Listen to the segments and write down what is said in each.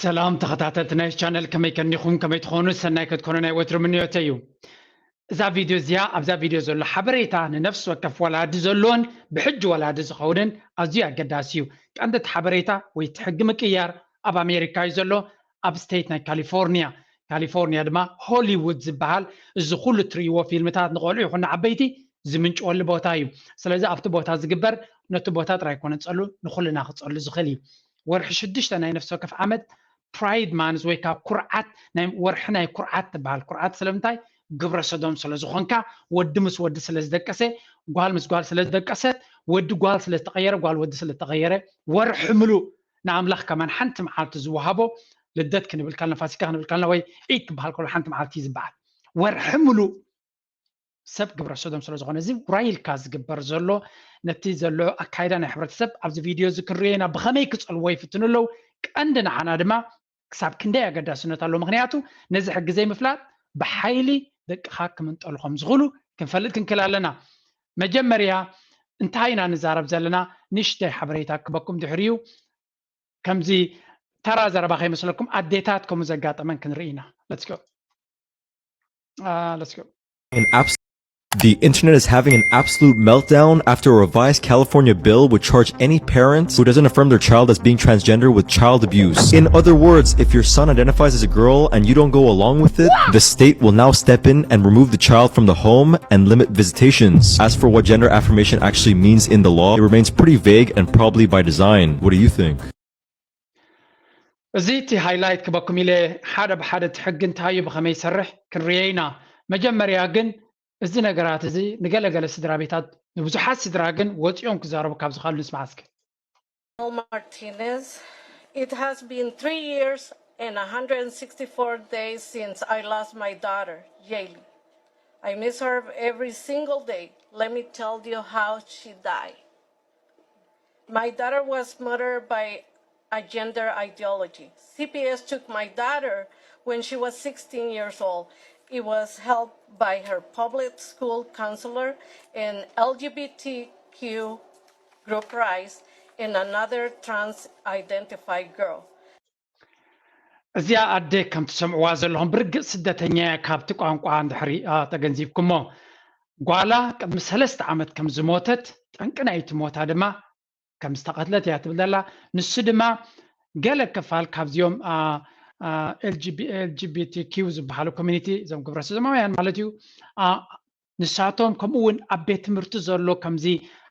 ሰላም ተኸታተልቲ ናይ ቻነል፣ ከመይ ከኒኹም? ከመይ ትኾኑ? ሰናይ ክትኮኑ ናይ ወትሩ ምንዮተይ እዩ። እዛ ቪድዮ እዚኣ፣ ኣብዛ ቪድዮ ዘሎ ሓበሬታ ንነፍሲ ወከፍ ወላዲ ዘሎን ብሕጂ ወላዲ ዝኸውንን ኣዝዩ ኣገዳሲ እዩ። ቀንዲ እቲ ሓበሬታ ወይ እቲ ሕጊ ምቅያር ኣብ ኣሜሪካ እዩ ዘሎ፣ ኣብ ስቴት ናይ ካሊፎርኒያ። ካሊፎርኒያ ድማ ሆሊውድ ዝበሃል፣ እዚ ኩሉ ትርእይዎ ፊልምታት ንቆልዑ ይኹን ንዓበይቲ ዝምንጭወሉ ቦታ እዩ። ስለዚ ኣብቲ ቦታ ዝግበር ነቲ ቦታ ጥራይ ኮነ ዝጸሉ፣ ንኹልና ክጸሉ ዝኽእል እዩ። ወርሒ ሽዱሽተ ናይ ነፍሲ ወከፍ ዓመት ፕራይድ ማንዝ ወይ ከዓ ኩርዓት፣ ናይ ወርሒ ናይ ኩርዓት ትበሃል። ኩርዓት ስለምንታይ? ግብረ ሰዶም ስለ ዝኾንካ፣ ወዲ ምስ ወዲ ስለ ዝደቀሰ፣ ጓል ምስ ጓል ስለ ዝደቀሰት፣ ወዲ ጓል ስለ ዝተቐየረ፣ ጓል ወዲ ስለ ዝተቐየረ፣ ወርሒ ምሉእ ንኣምላኽ ከማን ሓንቲ መዓልቲ ዝወሃቦ፣ ልደት ክንብል ከለና፣ ፋሲካ ክንብል ከለና፣ ወይ ዒድ ክበሃል ከሎ ሓንቲ መዓልቲ እዩ ዝበዓል። ወርሒ ምሉእ ሰብ ግብረ ሰዶም ስለ ዝኾነ፣ እዚ ውራይ ኢልካ ዝግበር ዘሎ፣ ነቲ ዘሎ ኣካይዳ ናይ ሕብረተሰብ ኣብዚ ቪድዮ እዚ ክንርእዮ ኢና። ብኸመይ ክጸልዎ ይፍትኑ ኣለዉ። ቀንዲ ንዓና ድማ ክሳብ ክንደይ ኣገዳስነት ኣለዎ። ምኽንያቱ ነዚ ሕጊ ዘይምፍላጥ ብሓይሊ ደቅኻ ክምንጠሉ ከም ዝኽእሉ ክንፈልጥ ክንክእል ኣለና። መጀመርያ እንታይ ኢና ንዛረብ ዘለና? ንእሽተይ ሓበሬታ ክበኩም ድሕሪኡ ከምዚ ተራ ዘረባ ከይመስለኩም ኣዴታት ከምኡ ዘጋጠመን ክንርኢ ኢና። Let's go. Uh, let's go. An abs- the internet is having an absolute meltdown after a revised California bill would charge any parent who doesn't affirm their child as being transgender with child abuse. In other words, if your son identifies as a girl and you don't go along with it, the state will now step in and remove the child from the home and limit visitations. As for what gender affirmation actually means in the law, it remains pretty vague and probably by design. What do you think? እዚ እቲ ሃይላይት ክበኩም ኢለ ሓደ ብሓደ እቲ ሕጊ እንታይ እዩ፣ ብኸመይ ይሰርሕ ክንርዮ ኢና። መጀመርያ ግን እዚ ነገራት እዚ ንገለገለ ስድራ ቤታት፣ ንብዙሓት ስድራ ግን ወፂኦም ክዛረቡ ካብ ዝኽእሉ ንስማዕ እስኪ። Martinez. It has been three years and one hundred sixty-four days since I lost my daughter, Jaylee. I miss her every single day. Let me tell you how she died. My daughter was murdered by a gender ideology. C P S took my daughter when she was sixteen years old. It was held by her public school counselor, an L G B T Q group rights, and another trans identified girl. እዚኣ ኣደ ከም ትሰምዕዋ ዘለኹም ብርግጽ ስደተኛ እያ፣ ካብቲ ቋንቋ እንድሕሪ ተገንዚብኩሞ። ጓላ ቅድሚ ሰለስተ ዓመት ከም ዝሞተት፣ ጠንቂ ናይቲ ሞታ ድማ ከም ዝተቐትለት እያ ትብል ዘላ። ንሱ ድማ ገለ ክፋል ካብዚኦም ኤልጂቢቲኪው ዝበሃሉ ኮሚኒቲ፣ እዞም ግብረ ሰዶማውያን ማለት እዩ፣ ንሳቶም ከምኡ እውን ኣብ ቤት ትምህርቲ ዘሎ ከምዚ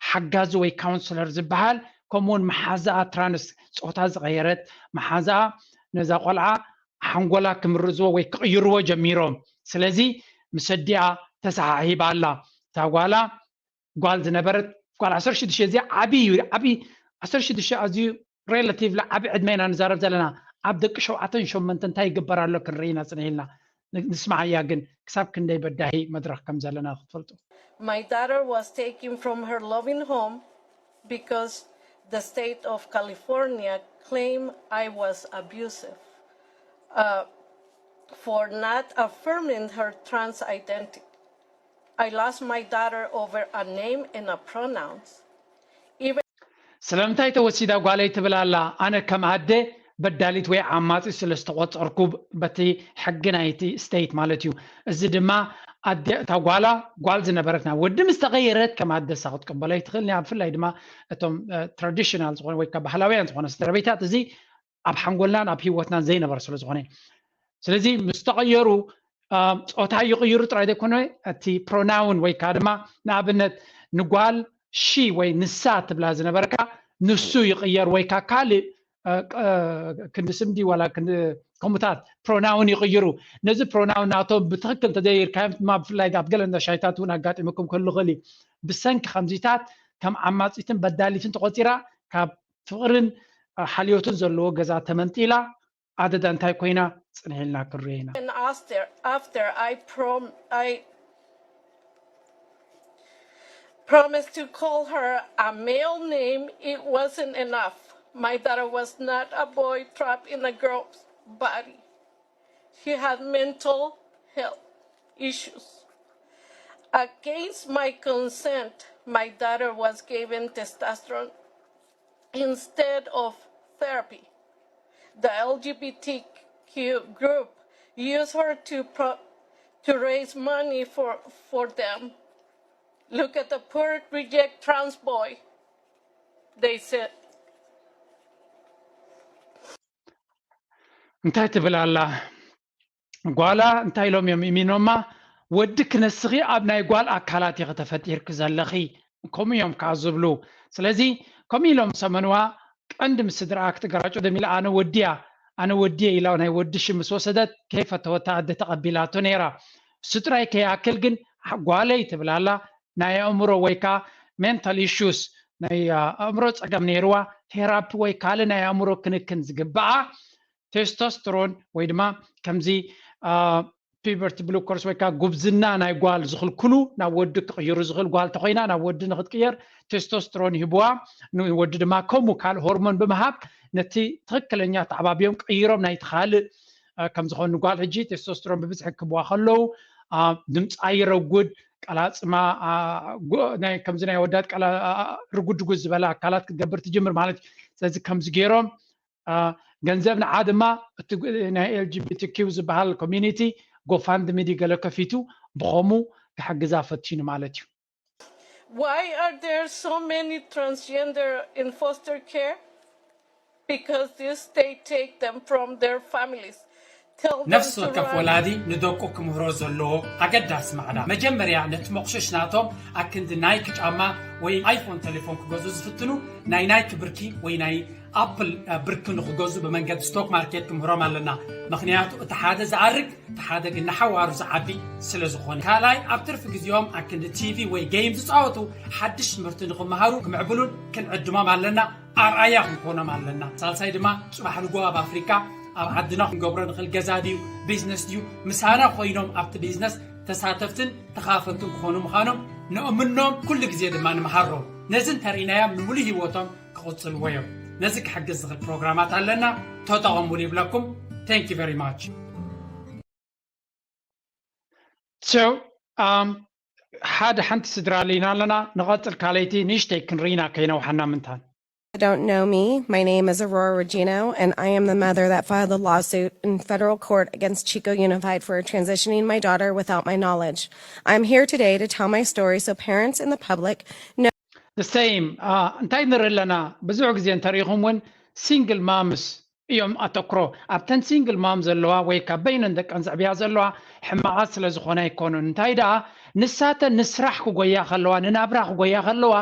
ሓጋዚ ወይ ካውንስለር ዝበሃል፣ ከምኡ እውን መሓዛኣ ትራንስ ፆታ ዝቐየረት መሓዛኣ ነዛ ቆልዓ ሓንጎላ ክምርዝዎ ወይ ክቕይርዎ ጀሚሮም። ስለዚ ምስ ኣዲኣ ተሰሓሒባ ኣላ። እታ ጓላ ጓል ዝነበረት ጓል ዓሰርተ ሽዱሽተ እዚኣ ዓብዪ እዩ። ዓብዪ ዓሰርተ ሽዱሽተ ኣዝዩ ሬላቲቭሊ ዓቢ ዕድመ ኢና ንዛረብ ዘለና። ኣብ ደቂ ሸውዓተን ሸሞንተን እንታይ ይግበር ኣሎ ክንርኢ ኢና ጽንሕ ኢልና። ንስማዓያ ግን ክሳብ ክንደይ በዳሂ መድረኽ ከም ዘለና ክትፈልጡ። My daughter was taken from her loving home because the state of California claimed I was abusive uh, for not affirming her trans identity. I lost my daughter over a name and a pronouns. Even ስለምንታይ ተወሲዳ ጓለይ ትብል ኣላ። ኣነ ከም ኣደ በዳሊት ወይ ዓማጺ ስለ ዝተቖጸርኩ በቲ ሕጊ ናይቲ ስቴት ማለት እዩ። እዚ ድማ ኣደ እታ ጓላ ጓል ዝነበረት ናብ ወዲ ምስ ተቐየረት ከም ኣደ እሳ ክትቅበሎ ኣይትኽእልን እያ። ብፍላይ ድማ እቶም ትራዲሽናል ዝኾነ ወይ ከዓ ባህላውያን ዝኾነ ስድራ ቤታት እዚ ኣብ ሓንጎልናን ኣብ ህይወትናን ዘይነበረ ስለ ዝኾነ ስለዚ ምስ ተቐየሩ ጾታ ይቕይሩ ጥራይ ዘይኮነ እቲ ፕሮናውን ወይ ከዓ ድማ ንኣብነት ንጓል ሺ ወይ ንሳ ትብላ ዝነበርካ ንሱ ይቕየር ወይ ከዓ ካልእ ክንዲ ስምዲ ዋላ ክንዲ ከምኡታት ፕሮናውን ይቕይሩ። ነዚ ፕሮናውን ናቶም ብትኽክል እንተዘይርካዮም ድማ ብፍላይ ኣብ ገለ እንዳ ሻይታት እውን ኣጋጢሙኩም ክህሉ ይኽእል እዩ። ብሰንኪ ከምዚታት ከም ዓማፂትን በዳሊትን ተቖፂራ ካብ ፍቕርን ሓልዮትን ዘለዎ ገዛ ተመንጢላ ኣደዳ እንታይ ኮይና ጽንሕ ኢልና ክንሪኦ ኢና። And after, after I, prom- I promised to call her a male name, it wasn't enough. My daughter was not a boy trapped in a girl's body. She had mental health issues. Against my consent, my daughter was given testosterone instead of therapy. the L G B T Q group use her to pro- to raise money for for them. Look at the poor reject trans boy, they said. እንታይ ትብል ኣላ ጓላ? እንታይ ኢሎም እዮም ኢሚኖማ? ወዲ ክነስኺ ኣብ ናይ ጓል ኣካላት ኢኺ ተፈጢርኪ ዘለኺ፣ ከምኡ እዮም ከዓ ዝብሉ። ስለዚ ከምኡ ኢሎም ሰመንዋ። ቀንዲ ምስ ስድራኣ ክትገራጮ ደሚላ፣ ኣነ ወዲያ ኣነ ወዲየ ኢላ ናይ ወዲ ሽም ምስ ወሰደት ከይፈተወታ ኣደ ተቐቢላቶ ነይራ። እሱ ጥራይ ከይኣክል ግን ጓለይ ትብል ኣላ። ናይ ኣእምሮ ወይ ከዓ ሜንታል ኢሹስ፣ ናይ ኣእምሮ ፀገም ነይርዋ፣ ቴራፒ ወይ ካልእ ናይ ኣእምሮ ክንክን ዝግበኣ ቴስቶስትሮን ወይ ድማ ከምዚ ፒበርቲ ብሉከርስ ወይ ከዓ ጉብዝና ናይ ጓል ዝኽልክሉ ናብ ወዲ ክቕይሩ ዝኽእል ጓል ተኮይና ናብ ወዲ ንክትቅየር ቴስቶስትሮን ይህብዋ። ንወዲ ድማ ከምኡ ካልእ ሆርሞን ብምሃብ ነቲ ትኽክለኛ ተዓባቢዮም ቀይሮም ናይቲ ካልእ ከም ዝኾኑ ንጓል ሕጂ ቴስቶስትሮን ብብዝሒ ክህብዋ ከለዉ ድምፃ ይረጉድ፣ ቀላፅማ ከምዚ ናይ ወዳት ርጉድ ርጉድ ዝበለ ኣካላት ክትገብር ትጅምር ማለት እዩ። ስለዚ ከምዚ ገይሮም ገንዘብ ንዓ ድማ እቲ ናይ ኤልጂቢቲኪው ዝበሃል ኮሚኒቲ ጎፋንድሚ ድዩ ገለ ከፊቱ ብኸሙ ክሕግዛ ፈቲኑ ማለት እዩ። Why are there so many transgender in foster care? Because this state take them from their families. Tell them ነፍሲ to ወከፍ run. ወላዲ ንደቁ ክምህሮ ዘለዎ ኣገዳሲ ማዕዳ መጀመርያ ነቲ መቑሽሽ ናቶም ኣክንዲ ናይኪ ጫማ ወይ ኣይፎን ቴሌፎን ክገዝኡ ዝፍትኑ ናይ ናይኪ ብርኪ ወይ ናይ ኣፕል ብርኪ ንክገዝኡ ብመንገዲ ስቶክ ማርኬት ክምህሮም ኣለና። ምክንያቱ እቲ ሓደ ዝኣርግ እቲ ሓደ ግን ንሓዋሩ ዝዓቢ ስለ ዝኾነ፣ ካልኣይ ኣብ ትርፊ ግዜኦም ኣክንዲ ቲቪ ወይ ጌም ዝፃወቱ ሓድሽ ትምህርቲ ንክመሃሩ ክምዕብሉን ክንዕድሞም ኣለና። ኣርኣያ ክንኮኖም ኣለና። ሳልሳይ ድማ ፅባሕ ንጎ ኣብ ኣፍሪካ ኣብ ዓድና ክንገብሮ ንኽእል ገዛ ድዩ ቢዝነስ ድዩ ምሳና ኮይኖም ኣብቲ ቢዝነስ ተሳተፍትን ተኻፈልትን ክኾኑ ምዃኖም ንእምኖም። ኩሉ ግዜ ድማ ንምሃሮም። ነዚ እንተርኢናዮም ንምሉእ ህይወቶም ክቕፅልዎ እዮም። ነዚ ክሕግዝ ዝኽእል ፕሮግራማት ኣለና፣ ተጠቐሙሉ ይብለኩም። Thank you very much። So ሓደ ሓንቲ ስድራ ርኢና ኣለና። ንቐፅል ካልኣይቲ ንእሽተይ ክንርኢና ከይነውሓና ምንታን። Don't know me. My name is Aurora Regino, and I am the mother that filed the lawsuit in federal court against Chico Unified for transitioning my daughter without my knowledge. I'm here today to tell my story so parents and the public know. The same. እንታይ ንርኢ ኣለና? ብዙሕ ግዜ እንተሪኢኹም እውን ሲንግል ማምስ እዮም ኣተኩሮ ኣብተን ሲንግል ማም ዘለዋ ወይ ካብ በይነን ደቀን ዘዕብያ ዘለዋ ሕማቓት ስለ ዝኾነ ኣይኮኑን። እንታይ ደኣ ንሳተን ንስራሕ ክጎያ ከለዋ ንናብራ ክጎያ ከለዋ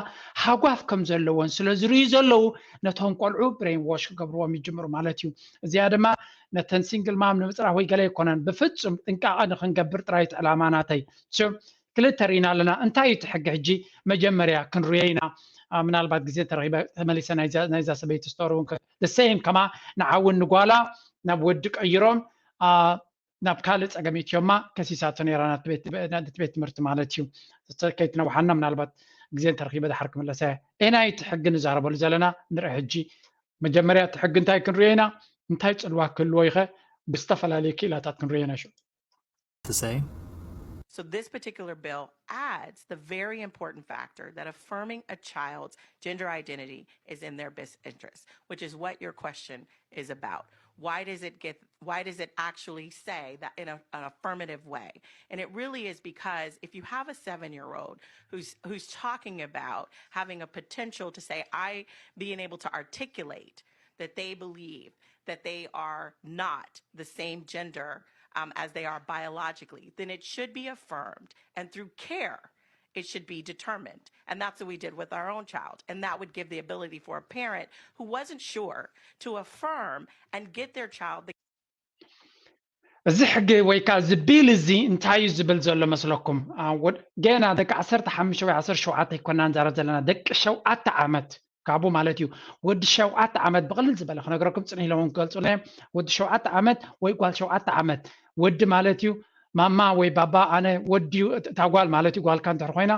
ሃጓፍ ከም ዘለዎን ስለ ዝርእዩ ዘለዉ ነቶም ቆልዑ ብሬን ዎሽ ክገብርዎም ይጅምሩ ማለት እዩ። እዚኣ ድማ ነተን ሲንግል ማም ንምፅራሕ ወይ ገለ ኣይኮነን። ብፍፁም ጥንቃቐ ንክንገብር ጥራይ እቲ ዕላማ ናተይ። ክልተ ርኢና ኣለና። እንታይ እዩ እቲ ሕጊ? ሕጂ መጀመርያ ክንርዮ ኢና። ምናልባት ግዜ እንተረኺበ ተመሊሰ ናይዛ ሰበይቲ ስቶሪ እውን ሰይም ከማ ንዓውን ንጓላ ናብ ወዲ ቀይሮም ናብ ካልእ ፀገም እትዮማ ከሲሳቶ ነይራ ነቲ ቤት ትምህርቲ ማለት እዩ። ከይትነውሓና ምናልባት ግዜ እንተረኺበ ድሓር ክምለሳ እየ። ኤናይ እቲ ሕጊ ንዛረበሉ ዘለና ንርኢ ሕጂ። መጀመርያ እቲ ሕጊ እንታይ ክንርዮ ኢና? እንታይ ፅልዋ ክህልዎ ይኸ? ብዝተፈላለዩ ክኢላታት ክንርዮ ኢና ሽዑ። to say. So, this particular bill adds the very important factor that affirming a child's gender identity is in their best interest, which is what your question is about. Why does it get why does it actually say that in a, an affirmative way? And it really is because if you have a seven year old who's who's talking about having a potential to say, I being able to articulate that they believe that they are not the same gender um, as they are biologically, then it should be affirmed. And through care, it should be determined. And that's what we did with our own child. And that would give the ability for a parent who wasn't sure to affirm and get their child the እዚ ሕጊ ወይ ከዓ እዚ ቢል እዚ እንታይ እዩ ዝብል ዘሎ መስለኩም? ገና ደቂ ዓሰርተ ሓሙሽተ ወይ ዓሰርተ ሸውዓተ ኣይኮና ንዛረብ ዘለና፣ ደቂ ሸውዓተ ዓመት ካብኡ ማለት እዩ። ወዲ ሸውዓተ ዓመት ብቕልል ዝበለ ክነግረኩም ፅንሕ ኢሎም ክገልፁ ነ ወዲ ሸውዓተ ዓመት ወይ ጓል ሸውዓተ ዓመት ወዲ ማለት እዩ። ማማ ወይ ባባ ኣነ ወዲ እታ ጓል ማለት እዩ። ጓልካ እንተ ኮይና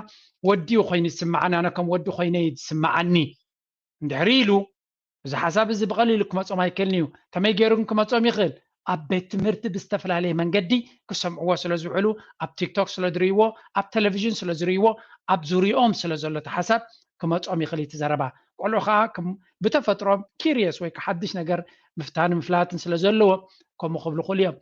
ወዲ ኮይኑ ዝስማዓኒ ኣነ ከም ወዲ ኮይነ እዩ ዝስማዓኒ እንድሕሪ ኢሉ እዚ ሓሳብ እዚ ብቐሊሉ ክመጾም ኣይክእልን እዩ። ከመይ ገይሩ ግን ክመጾም ይኽእል? ኣብ ቤት ትምህርቲ ብዝተፈላለየ መንገዲ ክሰምዕዎ ስለ ዝውዕሉ ኣብ ቲክቶክ ስለ ዝርእይዎ ኣብ ቴሌቪዥን ስለ ዝርእይዎ ኣብ ዙሪኦም ስለ ዘሎ እቲ ሓሳብ ክመጾም ይኽእል እቲ ዘረባ። ቆልዑ ከዓ ብተፈጥሮም ኪርየስ ወይ ሓድሽ ነገር ምፍታን ምፍላትን ስለ ዘለዎ ከምኡ ክብሉ ክእሉ እዮም።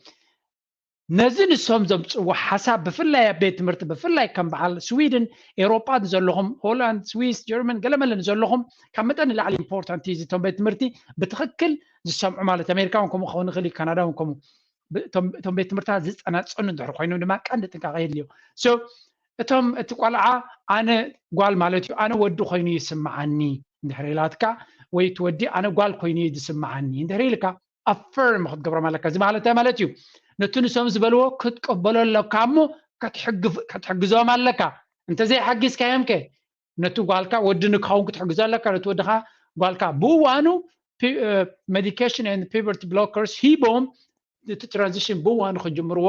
ነዚ ንሶም ዘምፅዎ ሓሳብ ብፍላይ ኣብ ቤት ትምህርቲ ብፍላይ ከም በዓል ስዊድን ኤሮጳ ዘለኹም ሆላንድ ስዊስ ጀርመን ገለመለ ንዘለኹም ካብ መጠን ንላዕሊ ኢምፖርታንት እዩ እዚ እቶም ቤት ትምህርቲ ብትኽክል ዝሰምዑ ማለት ኣሜሪካ እውን ከምኡ ክኸውን ይኽእል እዩ ካናዳ እውን ከምኡ እቶም ቤት ትምህርትታት ዝፀናፀኑ እንድሕር ኮይኖም ድማ ቀንዲ ጥንቃቐ የድልዮ እቶም እቲ ቆልዓ ኣነ ጓል ማለት እዩ ኣነ ወዲ ኮይኑ ይስምዓኒ እንድሕር ኢላትካ ወይ እቲ ወዲ ኣነ ጓል ኮይኑ እዩ ዝስምዓኒ እንድሕር ኢልካ ኣፈርም ክትገብሮም ኣለካ እዚ ማለት እንታይ ማለት እዩ ነቲ ንሶም ዝበልዎ ክትቀበሎ ኣለካ እሞ ክትሕግዞም ኣለካ እንተዘይሓጊዝካዮም ከ ነቲ ጓልካ ወዲ ንክኸውን ክትሕግዞ ኣለካ ነቲ ወድኻ ጓልካ ብእዋኑ medication and puberty blockers ሂቦም እቲ transition ብእዋኑ ክጅምርዎ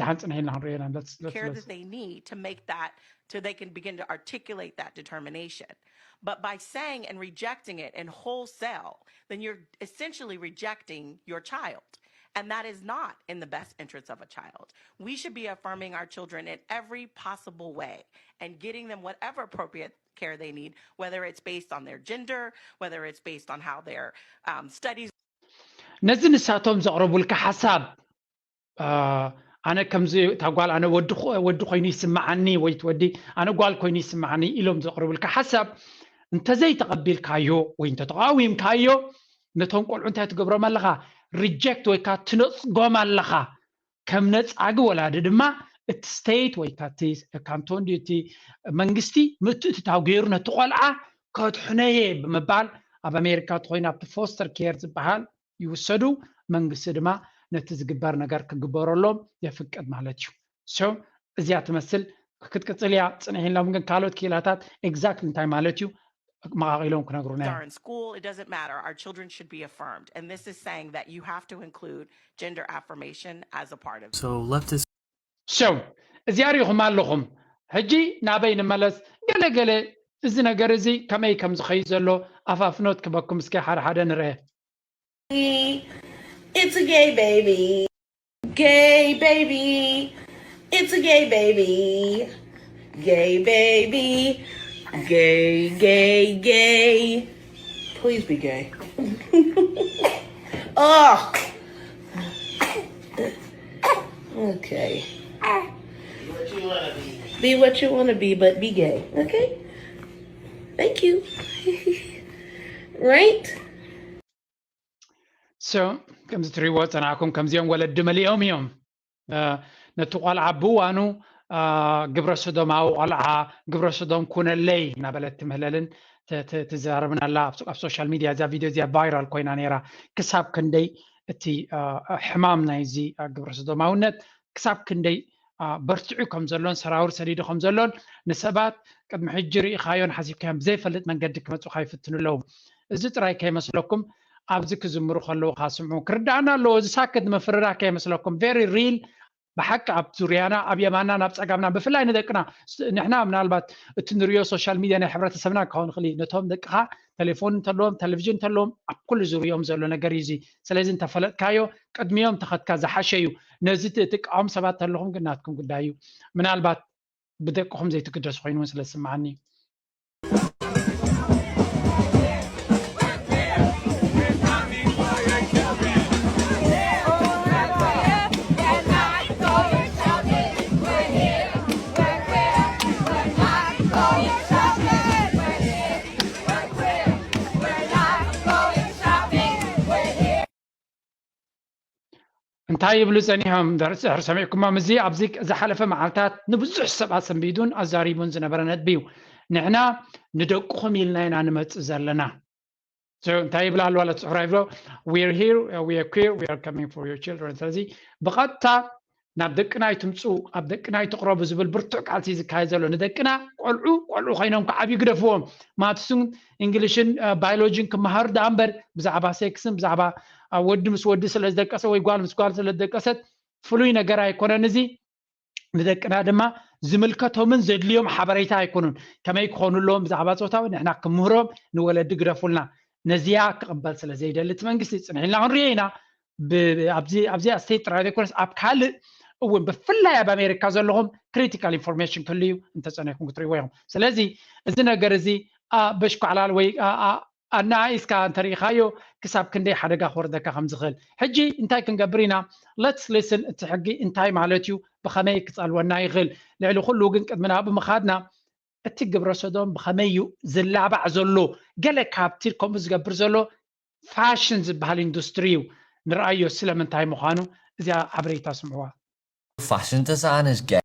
ደሓን ፅንሕ ኢልና ክንሪኦ ኢና care that they need to make that so they can begin to articulate that determination. But by saying and rejecting it in wholesale, then you're essentially rejecting your child. And that is not in the best interests of a child. We should be affirming our children in every possible way and getting them whatever appropriate care they need, whether it's based on their gender, whether it's based on how their um, studies. ነዚ ንሳቶም ዘቕረቡልካ ሓሳብ ኣነ ከምዚ እታ ጓል ኣነ ወዲ ኮይኑ ይስምዓኒ ወይ ወዲ ኣነ ጓል ኮይኑ ይስምዓኒ ኢሎም ዘቕርቡልካ ሓሳብ እንተዘይተቐቢልካዮ ወይ እንተተቃዊምካዮ ነቶም ቆልዑ እንታይ ትገብሮም ኣለኻ ሪጀክት ወይ ከዓ ትነፅጎም ኣለኻ ከም ነፃጊ ወላዲ ድማ እቲ ስቴት ወይ ከዓ እቲ ካንቶን ድዩ እቲ መንግስቲ ምትእትታው ገይሩ ነቲ ቆልዓ ከድሕኖ እየ ብምባል ኣብ ኣሜሪካ ተኮይኑ ኣብቲ ፎስተር ኬር ዝበሃል ይውሰዱ መንግስቲ ድማ ነቲ ዝግበር ነገር ክግበረሎም የፍቅድ ማለት እዩ so እዚኣ ትመስል ክትቅፅል እያ ፅንሕ ኢልናም ግን ካልኦት ክኢላታት exactly እንታይ ማለት እዩ መቃቂሎም ክነግሩና እዮም are in school, it doesn't matter. Our children should be affirmed. And this is saying that you have to include gender affirmation as a part of So leftist so እዚኣ ሪኢኹም ኣለኹም ሕጂ ናበይ ንመለስ ገለ ገለ እዚ ነገር እዚ ከመይ ከም ዝኸይድ ዘሎ ኣፋፍኖት ክበኩም እስከ ሓደ ሓደ ንርአ It's a gay baby. Gay baby. It's a gay baby. Gay baby. Gay, gay, gay. Please be gay. Oh. Okay. Be what you want to be, but be gay. Okay? Thank you. Right? so ከምዚ ትሪእዎ ፀናዕኩም ከምዚኦም ወለዲ መሊኦም እዮም ነቲ ቆልዓ ብዋኑ ግብረ ሰዶማዊ ቆልዓ ግብረ ሰዶም ኩነለይ እናበለት ትምህለልን ትዛረብን ኣላ ኣብ ሶሻል ሚድያ እዛ ቪድዮ እዚኣ ቫይራል ኮይና ነይራ ክሳብ ክንደይ እቲ ሕማም ናይዚ ግብረ ሰዶማውነት ክሳብ ክንደይ በርቲዑ ከም ዘሎን ሰራውር ሰዲዱ ከም ዘሎን ንሰባት ቅድሚ ሕጂ ርኢኻዮን ሓሲብካዮን ብዘይፈልጥ መንገዲ ክመፁኻ ይፍትኑ ኣለዉ እዚ ጥራይ ከይመስለኩም ኣብዚ ክዝምሩ ከለዉ ካስምዑ ክርዳእና ኣለዎ እዚ ሳክት ምፍርራህ ከይመስለኩም very real ብሓቂ ኣብ ዙርያና ኣብ የማና ናብ ፀጋምና ብፍላይ ንደቅና ንሕና ምናልባት እቲ ንሪኦ ሶሻል ሚድያ ናይ ሕብረተሰብና ክኸውን ይኽእል እዩ ነቶም ደቅኻ ቴሌፎን እንተለዎም ቴሌቪዥን እንተለዎም ኣብ ኩሉ ዙርዮም ዘሎ ነገር እዩ እዚ ስለዚ እንተፈለጥካዮ ቅድሚዮም ተኸትካ ዝሓሸ እዩ ነዚ ትቃወም ሰባት ተለኹም ግን ናትኩም ጉዳይ እዩ ምናልባት ብደቅኹም ዘይትግደሱ ኮይኑ እውን ስለ ዝስምዓኒ እዩ እንታይ ይብሉ ጸኒሖም ድሕር ሰሚዕኩሞም እዚ ኣብዚ ዝሓለፈ መዓልታት ንብዙሕ ሰብ ኣሰንቢዱን ኣዛሪቡን ዝነበረ ነጥቢ እዩ ንሕና ንደቅኹም ኢልና ኢና ንመጽእ ዘለና እንታይ ይብላ ኣለዋ ለትፅሑራ ይብሎ we're here we are queer we are coming for your children ስለዚ ብቐጥታ ናብ ደቅና ኣይትምፁ ኣብ ደቅና ኣይትቕረቡ ዝብል ብርቱዕ ቃልሲ ዝካየድ ዘሎ ንደቅና ቆልዑ ቆልዑ ኮይኖም ክዓብዩ ግደፍዎም ማትስን እንግሊሽን ባዮሎጂን ክመሃሩ ደኣ እምበር ብዛዕባ ሴክስን ብዛዕባ ወዲ ምስ ወዲ ስለ ዝደቀሰ ወይ ጓል ምስ ጓል ስለ ዝደቀሰት ፍሉይ ነገር ኣይኮነን እዚ ንደቅና ድማ ዝምልከቶምን ዘድልዮም ሓበሬታ ኣይኮኑን ከመይ ክኾኑ ኣለዎም ብዛዕባ ፆታዊ ንሕና ክምህሮም ንወለዲ ግደፉልና ነዚኣ ክቕበል ስለ ዘይደሊ እቲ መንግስቲ ፅንሕ ኢልና ክንሪኦ ኢና ኣብዚኣ ስቴት ጥራይ ዘይኮነስ ኣብ ካልእ እውን ብፍላይ ኣብ ኣሜሪካ ዘለኹም critical information ክህልዩ እንተፀኒሕኩም ክትሪእዎ ኢኹም ስለዚ እዚ ነገር እዚ በሽኳዕላል ወይ ኣናኣኢስካ እንተሪኢኻዮ ክሳብ ክንደይ ሓደጋ ክወርደካ ከም ዝኽእል። ሕጂ እንታይ ክንገብር ኢና? Let's listen፣ እቲ ሕጊ እንታይ ማለት እዩ? ብኸመይ ክጸልወና ይኽእል? ልዕሊ ኩሉ ግን ቅድሚ ናብኡ ምኻድና እቲ ግብረ ሰዶም ብኸመይ እዩ ዝላባዕ ዘሎ? ገለ ካብቲ ከምኡ ዝገብር ዘሎ ፋሽን ዝበሃል ኢንዱስትሪ እዩ። ንርኣዮ ስለምንታይ ምዃኑ። እዚኣ ሓበሬታ ስምዕዋ። Fashion designers gay.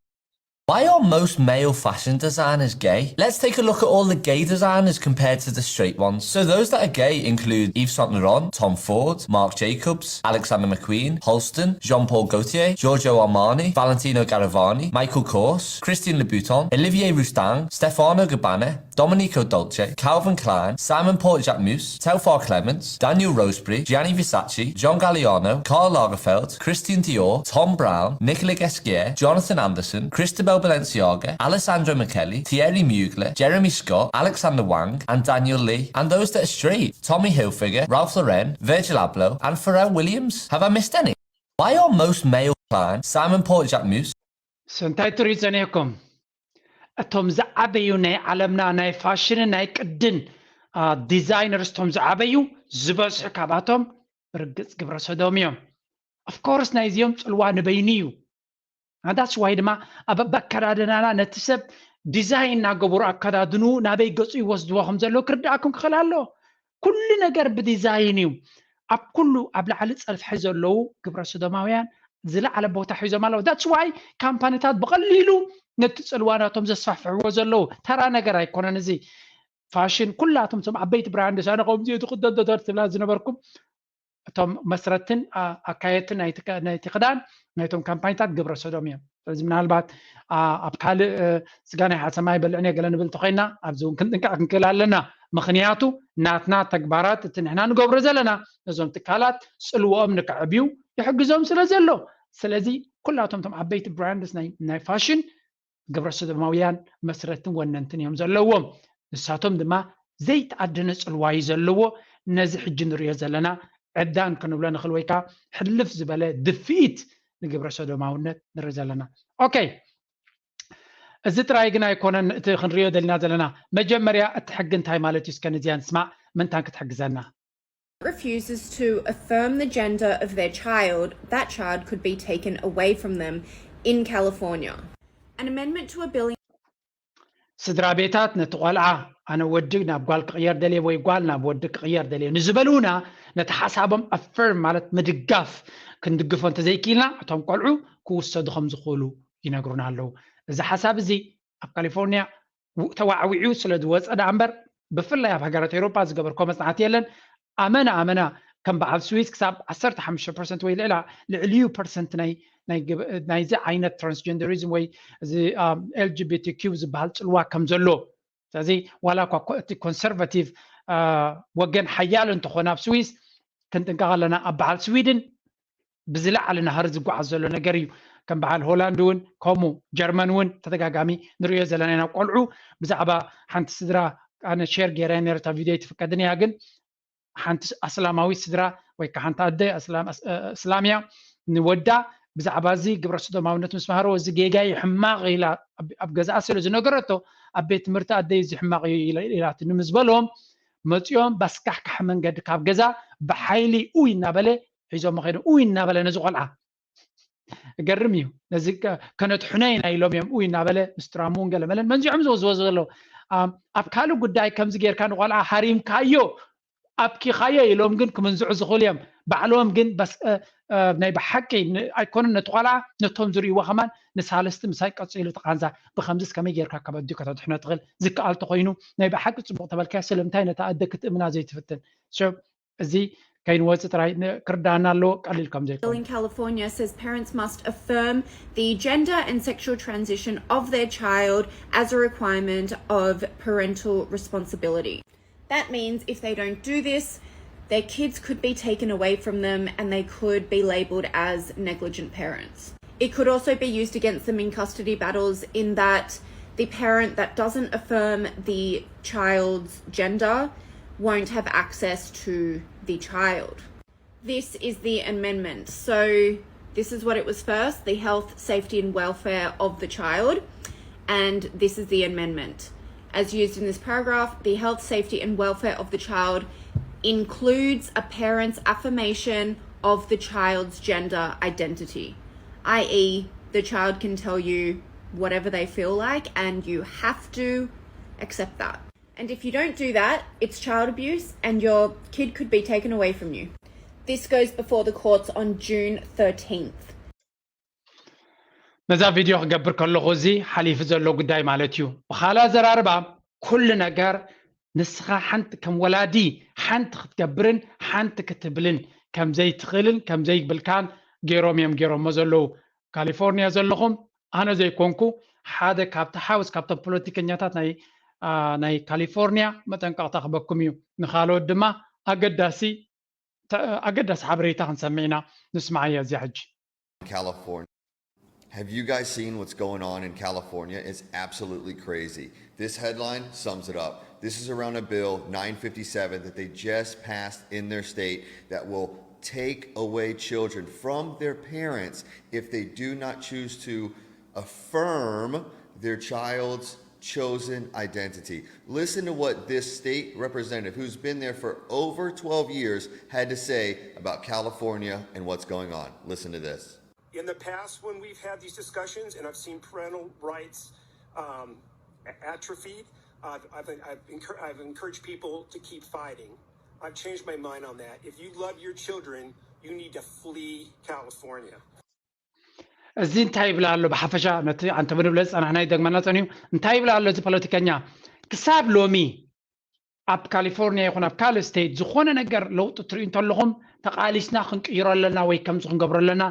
Why are most male fashion designers gay? Let's take a look at all the gay designers compared to the straight ones. So those that are gay include Yves Saint Laurent, Tom Ford, Marc Jacobs, Alexander McQueen, Halston, Jean-Paul Gaultier, Giorgio Armani, Valentino Garavani, Michael Kors, Christian Louboutin, Olivier Rousteing, Stefano Gabbana, Domenico Dolce, Calvin Klein, Simon Porte Jacquemus, Telfar Clements, Daniel Roseberry, Gianni Versace, John Galliano, Karl Lagerfeld, Christian Dior, Thom Browne, Nicolas Ghesquière, Jonathan Anderson, Christabel Balenciaga, Alessandro Michele, Thierry Mugler, Jeremy Scott, Alexander Wang, and Daniel Lee, and those that are straight, Tommy Hilfiger, Ralph Lauren, Virgil Abloh, and Pharrell Williams. Have I missed any? Why are most male clients Simon Porte Jacquemus? እንታይ ትሪኡ ጸኒሕኩም? እቶም ዝዓበዩ ናይ ዓለምና ናይ ፋሽንን ናይ ቅድን ዲዛይነርስ፣ እቶም ዝዓበዩ ዝበዝሑ ካብኣቶም ርግጽ ግብረ ሰዶም እዮም። ኦፍኮርስ ናይዚኦም ጽልዋ ንበይኑ እዩ። ኣዳስ ዋይ ድማ ኣብ ኣከዳድናና ነቲ ሰብ ዲዛይን እናገበሩ ኣከዳድኑ ናበይ ገጹ ይወስድዎ ከም ዘለዉ ክርድኣኩም ክኽእል ኣሎ። ኩሉ ነገር ብዲዛይን እዩ። ኣብ ኩሉ ኣብ ላዕሊ ጸፍሒ ዘለዉ ግብረ ሰዶማውያን ዝለዓለ ቦታ ሒዞም ኣለዉ። ዳትስ ዋይ ካምፓኒታት ብቐሊሉ ነቲ ጽልዋ ናቶም ዘስፋሕፍሕዎ ዘለዉ። ተራ ነገር ኣይኮነን እዚ። ፋሽን ኩላቶም እቶም ዓበይቲ ብራንድስ ኣነ ከምዚ እየ ዝኽደን ተደር ትብላ ዝነበርኩም እቶም መስረትን ኣካየድትን ናይቲ ክዳን ናይቶም ካምፓኒታት ግብረ ሰዶም እዮም። ስለዚ ምናልባት ኣብ ካልእ ስጋ ናይ ሓሰማ ይበልዕን እየ ገለ ንብል እንተኮይና ኣብዚ እውን ክንጥንቀቕ ክንክእል ኣለና። ምክንያቱ ናትና ተግባራት እቲ ንሕና ንገብሮ ዘለና ነዞም ትካላት ጽልወኦም ንከዕብዩ ይሕግዞም ስለ ዘሎ። ስለዚ ኩላቶም እቶም ዓበይቲ ብራንድስ ናይ ፋሽን ግብረ ሰዶማውያን መስረትን ወነንትን እዮም ዘለዎም። ንሳቶም ድማ ዘይተኣደነ ጽልዋ እዩ ዘለዎ። ነዚ ሕጂ ንሪኦ ዘለና ዕብዳን ክንብሎ ንኽእል ወይ ከዓ ሕልፍ ዝበለ ድፍኢት ንግብረ ሰዶማውነት ንርኢ ዘለና። ኦኬ፣ እዚ ጥራይ ግን ኣይኮነን እቲ ክንሪኦ ደሊና ዘለና። መጀመርያ እቲ ሕጊ እንታይ ማለት እዩ እስከ ንዚኣ ንስማዕ፣ ምንታን ክትሕግዘና። refuses to affirm the gender of their child, that child could be taken away from them in California. An amendment to a bill. ስድራ ቤታት ነቲ ቆልዓ ኣነ ወዲ ናብ ጓል ክቕየር ደልየ ወይ ጓል ናብ ወዲ ክቕየር ደልየ ንዝበሉና ነቲ ሓሳቦም ኣፈርም ማለት ምድጋፍ ክንድግፎ እንተዘይክኢልና እቶም ቆልዑ ክውሰዱ ከም ዝኽእሉ ይነግሩና ኣለዉ። እዚ ሓሳብ እዚ ኣብ ካሊፎርኒያ ተዋዕዊዑ ስለ ዝወፀ ደኣ እምበር ብፍላይ ኣብ ሃገራት ኤውሮጳ ዝገበርኮ መፅናዕቲ የለን። ኣመና ኣመና ከም በዓል ስዊስ ክሳብ ዓሰርተ ሓሙሽተ ፐርሰንት ወይ ልዕላ ልዕሊኡ ፐርሰንት ናይ ናይዚ ዓይነት ትራንስጀንደሪዝም ወይ እዚ ኤልጂቢቲኪው ዝበሃል ፅልዋ ከም ዘሎ። ስለዚ ዋላ እኳ እቲ ኮንሰርቫቲቭ ወገን ሓያል እንተኾነ ኣብ ስዊስ ክንጥንቀቕ ኣለና። ኣብ በዓል ስዊድን ብዝለዓለ ናህሪ ዝጓዓዝ ዘሎ ነገር እዩ። ከም በዓል ሆላንድ እውን ከምኡ ጀርመን እውን ተደጋጋሚ ንሪኦ ዘለና ኢና። ቆልዑ ብዛዕባ ሓንቲ ስድራ ኣነ ሼር ገይረ ነረታ ቪድዮ ኣይትፍቀድን እያ ግን ሓንቲ ኣስላማዊት ስድራ ወይ ከዓ ሓንቲ ኣደ እስላም እያ ንወዳ ብዛዕባ እዚ ግብረ ሰዶማውነት ምስ መሃረዎ እዚ ጌጋ እዩ ሕማቕ ኢላ ኣብ ገዛኣ ስለ ዝነገረቶ ኣብ ቤት ትምህርቲ ኣደይ እዚ ሕማቕ እዩ ኢላትኒ ምስ በሎም መፂኦም ባስካሕካሒ መንገዲ ካብ ገዛ ብሓይሊ ኡይ እናበለ ሒዞሞ ከይዶም ኡይ እናበለ ነዚ ቆልዓ እገርም እዩ ነዚ ከነትሑነ ኢና ኢሎም እዮም ኡይ እናበለ ምስ ትራሙ እውን ገለመለን መንዚዖም ዝወዝዎ ዘለዉ ኣብ ካልእ ጉዳይ ከምዚ ጌርካ ንቆልዓ ሃሪምካዮ ኣብኪኻዮ ኢሎም ግን ክምንዝዑ ዝኽእሉ እዮም ባዕሎም ግን ናይ ብሓቂ ኣይኮኑን ነቲ ቆልዓ ነቶም ዝርእይዎ ከማን ንሳልስቲ ምሳይ ቀፂሉ ተቃንዛ ብከምዚስ ከመይ ጌርካ ካብ ኣዲኡ ከተድሕኖ ትኽእል ዝከኣል ተኮይኑ ናይ ብሓቂ ፅቡቅ ተበልካዮ ስለምንታይ ነታ ኣደ ክትእምና ዘይትፍትን እዚ ከይንወፅእ ጥራይ ክርዳና ኣለዎ ቀሊል ከም ዘይኮነ in California says parents must affirm the gender and sexual transition of their child as a requirement of parental responsibility. That means if they don't do this, their kids could be taken away from them and they could be labelled as negligent parents. It could also be used against them in custody battles in that the parent that doesn't affirm the child's gender won't have access to the child. This is the amendment. So, this is what it was first the health, safety, and welfare of the child. And this is the amendment. as used in this paragraph, the health, safety, and welfare of the child includes a parent's affirmation of the child's gender identity, i e., the child can tell you whatever they feel like, and you have to accept that. And if you don't do that, it's child abuse, and your kid could be taken away from you. This goes before the courts on June thirteenth. ነዛ ቪድዮ ክገብር ከለኹ፣ እዚ ሓሊፉ ዘሎ ጉዳይ ማለት እዩ። ብኻልእ ኣዘራርባ፣ ኩሉ ነገር ንስኻ ሓንቲ ከም ወላዲ ሓንቲ ክትገብርን ሓንቲ ክትብልን ከም ዘይትኽእልን ከም ዘይብልካን ገይሮም እዮም ገይሮሞ ዘለዉ። ካሊፎርኒያ ዘለኹም፣ ኣነ ዘይኮንኩ ሓደ ካብቲ ሓውስ ካብቶም ፖለቲከኛታት ናይ አ፣ ናይ ካሊፎርኒያ መጠንቀቕታ ክበኩም እዩ። ንኻልኦት ድማ ኣገዳሲ ተ- ኣገዳሲ ሓበሬታ ክንሰምዕ ኢና። ንስምዓያ እዚኣ ሕጂ። California. Have you guys seen what's going on in California? It's absolutely crazy. This headline sums it up. This is around a bill, nine fifty-seven, that they just passed in their state that will take away children from their parents if they do not choose to affirm their child's chosen identity. Listen to what this state representative, who's been there for over twelve years, had to say about California and what's going on. Listen to this. In the past, when we've had these discussions and I've seen parental rights um, atrophied, I've, I've, I've, encour- I've encouraged people to keep fighting. I've changed my mind on that. If you love your children, you need to flee California. እዚ እንታይ ይብል ኣሎ? ብሓፈሻ ነቲ ኣንተ ብንብለ ዝፀናሕና ይደግመና ፀኒዩ። እንታይ ይብል ኣሎ እዚ ፖለቲከኛ? ክሳብ ሎሚ ኣብ ካሊፎርኒያ ይኹን ኣብ ካልእ ስቴት ዝኾነ ነገር ለውጢ ትርእዩ እንተለኹም፣ ተቓሊስና ክንቅይሮ ኣለና ወይ ከምዚ ክንገብሮ ኣለና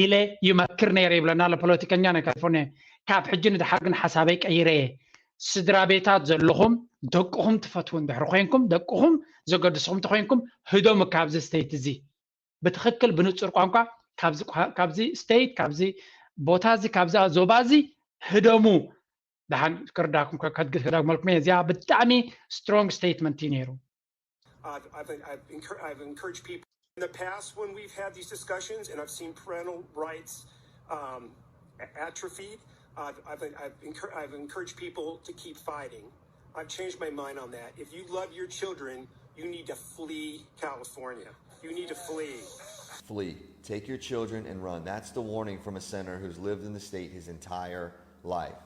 ኢለ ይመክር ነይረ ይብለና ኣሎ ፖለቲከኛ ናይ ካሊፎርኒያ። ካብ ሕጂ ንድሓር ግን ሓሳበይ ቀይረ እየ። ስድራ ቤታት ዘለኹም፣ ደቅኹም ትፈትዉ እንድሕሪ ኮይንኩም፣ ደቅኹም ዘገድስኹም እንተኮይንኩም፣ ህደሙ ካብዚ ስቴት እዚ። ብትኽክል ብንጹር ቋንቋ ካብዚ ቋ- ካብዚ ስቴት፣ ካብዚ ቦታ እዚ፣ ካብዛ ዞባ እዚ ህደሙ። ደሓን ክርዳኩም ከ- ከድግ- ከዳግመልኩም እየ። እዚኣ ብጣዕሚ ስትሮንግ ስቴትመንት እዩ ነይሩ። I've, I've, I've, encour- I've encouraged people in the past when we've had these discussions and I've seen parental rights um, atrophied. I've, I've, I've, encour- I've encouraged people to keep fighting. I've changed my mind on that. If you love your children, you need to flee California. You need to flee. Flee. Take your children and run. That's the warning from a senator who's lived in the state his entire life.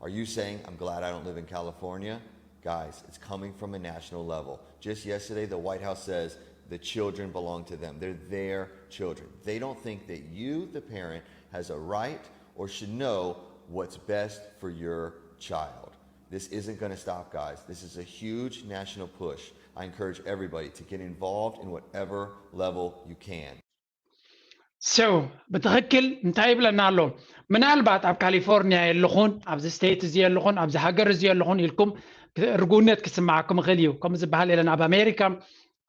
Are you saying, "I'm glad I don't live in California"? Guys, it's coming from a national level. Just yesterday, the White House says the children belong to them. They're their children. They don't think that you, the parent, has a right or should know what's best for your child. This isn't going to stop, guys. This is a huge national push. I encourage everybody to get involved in whatever level you can. So ብትኽክል እንታይ ይብለና ኣሎ? ምናልባት ኣብ ካሊፎርኒያ የለኹን፣ ኣብዚ ስቴት እዚ የለኹን፣ ኣብዚ ሃገር እዚ የለኹን ኢልኩም ርጉነት ክስምዓኩም ይኽእል እዩ። ከምኡ ዝበሃል የለን። ኣብ ኣሜሪካ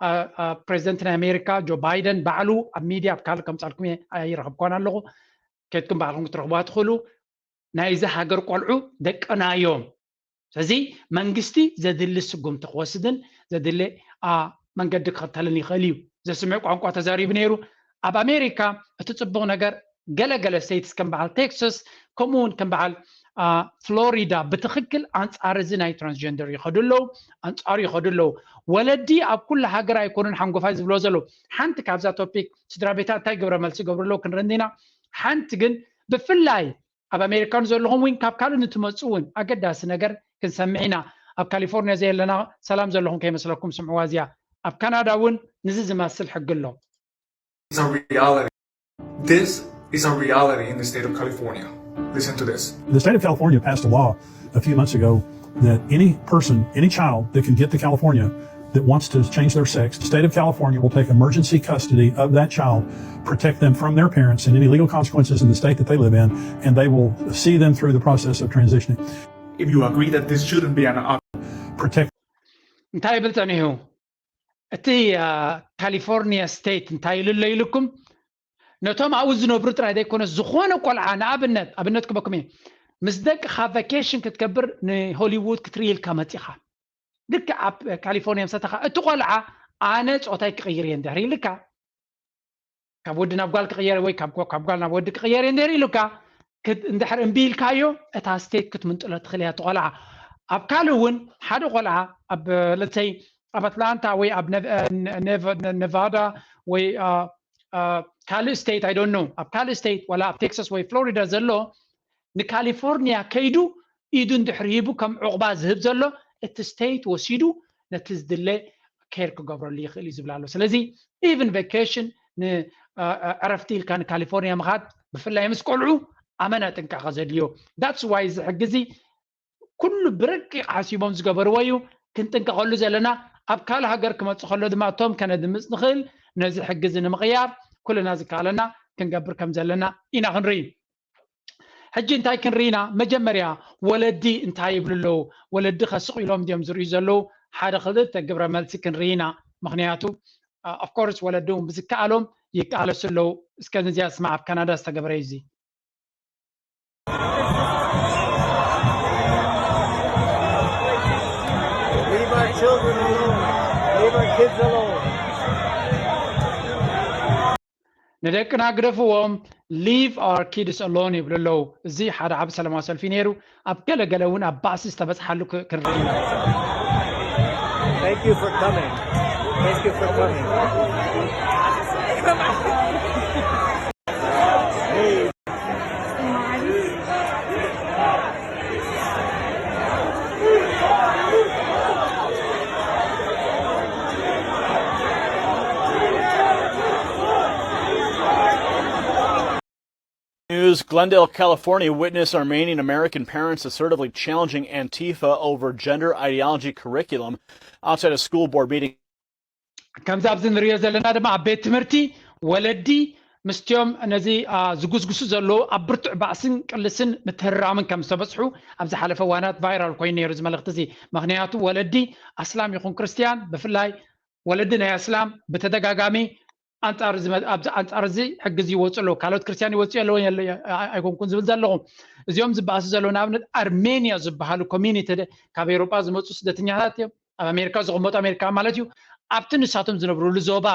አ- አ- ፕሬዚደንት ናይ ኣሜሪካ ጆ ባይደን ባዕሉ ኣብ ሚድያ ኣብ ካልእ ከምፃልኩም እየ ኣይረኸብኳን ኣለኹ። ከድኩም ባዕልኩም ክትረኽቡዋ ትኽእሉ። ናይዚ ሃገር ቆልዑ ደቅና እዮም። ስለዚ መንግስቲ ዘድሊ ስጉምቲ ክወስድን ዘድሊ አ፣ መንገዲ ክኽተልን ይኽእል እዩ። ዘስምዕ ቋንቋ ተዛሪቡ ነይሩ። ኣብ ኣሜሪካ እቲ ፅቡቕ ነገር ገለገለ ስቴትስ ከም በዓል ቴክሳስ ከምኡ እውን ከም በዓል አ፣ ፍሎሪዳ ብትኽክል ኣንፃር እዚ ናይ ትራንስጀንደር ይኸዱ ኣለዉ፣ ኣንፃሩ ይኸዱ ኣለዉ። ወለዲ ኣብ ኩሉ ሃገር ኣይኮኑን ሓንጎፋይ ዝብሎ ዘለዉ። ሓንቲ ካብዛ ቶፒክ ስድራ ቤታት እንታይ ግብረ መልሲ ይገብሩ ኣለዉ ክንርኢ ኢና። ሓንቲ ግን ብፍላይ ኣብ ኣሜሪካ ንዘለኹም እውን ካብ ካልእ ንትመፁ እውን ኣገዳሲ ነገር ክንሰምዕ ኢና። ኣብ ካሊፎርኒያ ዘየለና ሰላም ዘለኹም ከይመስለኩም ስምዕዋ እዚኣ። ኣብ ካናዳ እውን ንዚ ዝመስል ሕጊ ኣሎ። It's a reality. This is a reality in the state of California. Listen to this. The state of California passed a law a few months ago that any person, any child that can get to California that wants to change their sex, the state of California will take emergency custody of that child, protect them from their parents and any legal consequences in the state that they live in, and they will see them through the process of transitioning. If you agree that this shouldn't be an option, Protect እንታይ ይብል ጸኒሑ? እቲ አ፣ ካሊፎርኒያ ስቴት እንታይ ኢሉ ኣሎ ኢልኩም? ነቶም ኣብኡ ዝነብሩ ጥራይ ዘይኮነ ዝኾነ ቆልዓ ንኣብነት ኣብነት ክበኩም እየ። ምስ ደቅኻ ቫኬሽን ክትገብር ንሆሊውድ ክትርኢ ኢልካ መጺኻ፣ ልክዕ ኣብ ካሊፎርኒያ ምሰተኻ እቲ ቆልዓ ኣነ ጾታይ ክቕይር እየ እንድሕር ኢልካ፣ ካብ ወዲ ናብ ጓል ክቕየር ወይ ካብ ጓ- ካብ ጓል ናብ ወዲ ክቕየር እየ እንድሕር ኢሉካ፣ ክት- እንድሕር እምቢ ኢልካዮ እታ ስቴት ክትምንጥሎ ትኽእል እያ እቲ ቆልዓ። ኣብ ካልእ እውን ሓደ ቆልዓ ኣብ ለተይ ኣብ ኣትላንታ ወይ ኣብ ነቫዳ ወይ ካልእ ስቴት ኣይ ዶንት ኖ ኣብ ካልእ ስቴት ወላ ኣብ ቴክሳስ ወይ ፍሎሪዳ ዘሎ ንካሊፎርኒያ ከይዱ ኢዱ እንድሕር ሂቡ ከም ዕቑባ ዝህብ ዘሎ እቲ ስቴት ወሲዱ ነቲ ዝድለ ኬር ክገብረሉ ይኽእል እዩ ዝብል ኣሎ። ስለዚ ኢቭን ቬኬሽን ንዕረፍቲ ኢልካ ንካሊፎርኒያ ምኻድ ብፍላይ ምስ ቆልዑ ኣመና ጥንቃቐ ዘድልዮ that's why እዚ ሕጊ እዚ ኩሉ ብረቂቕ ሓሲቦም ዝገበርዎ እዩ። ክንጥንቀቐሉ ዘለና ኣብ ካልእ ሃገር ክመፅእ ከሎ ድማ እቶም ከነድምፅ ንኽእል ነዚ ሕጊ እዚ ንምቕያር ኩልና ዝከኣለና ክንገብር ከም ዘለና ኢና ክንርኢ። ሕጂ እንታይ ክንርኢ ኢና? መጀመርያ ወለዲ እንታይ ይብሉ ኣለዉ? ወለዲ ከስቕ ኢሎም ድዮም ዝርእዩ ዘለዉ? ሓደ ክልተ ግብረ መልሲ ክንርኢ ኢና። ምክንያቱ ኦፍኮርስ ወለዲ እውን ብዝከኣሎም ይቃለሱ ኣለዉ። እስከ ነዚኣ ስማዕ ኣብ ካናዳ ዝተገበረ እዩ እዚ። Leave our children alone. Leave our kids alone. ንደቅና ግደፍዎም leave our kids alone ይብሉ ኣለዉ። እዚ ሓደ ዓቢ ሰላማዊ ሰልፊ ነይሩ። ኣብ ገለገለ እውን ኣብ ባእሲ ዝተበፅሓሉ ክንርኢ ኢና። Thank you for coming. Thank you for coming. News: Glendale, California witness Armenian American parents assertively challenging Antifa over gender ideology curriculum outside a school board meeting. ከምዚ ኣብዚ ንሪኦ ዘለና ድማ ኣብ ቤት ትምህርቲ ወለዲ ምስቲኦም ነዚ ዝጉስጉሱ ዘለዉ ኣብ ብርቱዕ ባእስን ቅልስን ምትህራምን ከም ዝተበፅሑ ኣብ ዝሓለፈ እዋናት ቫይራል ኮይኑ ነይሩ እዚ መልእኽቲ እዚ። ምክንያቱ ወለዲ ኣስላም ይኹን ክርስትያን ብፍላይ ወለዲ ናይ ኣስላም ብተደጋጋሚ ኣንጻር ኣብዚ ሕጊ እዚ ይወፁ ኣለዉ። ካልኦት ክርስትያን ይወፁ ኣለዉ ኣይኮንኩን ዝብል ዘለኹ። እዚኦም ዝበኣሱ ዘለዉ ንኣብነት ኣርሜንያ ዝበሃሉ ኮሚኒቲ ካብ ኤውሮጳ ዝመፁ ስደተኛታት እዮም። ኣብ ኣሜሪካ ዝቕመጡ ኣሜሪካ ማለት እዩ። ኣብቲ ንሳቶም ዝነብሩሉ ዞባ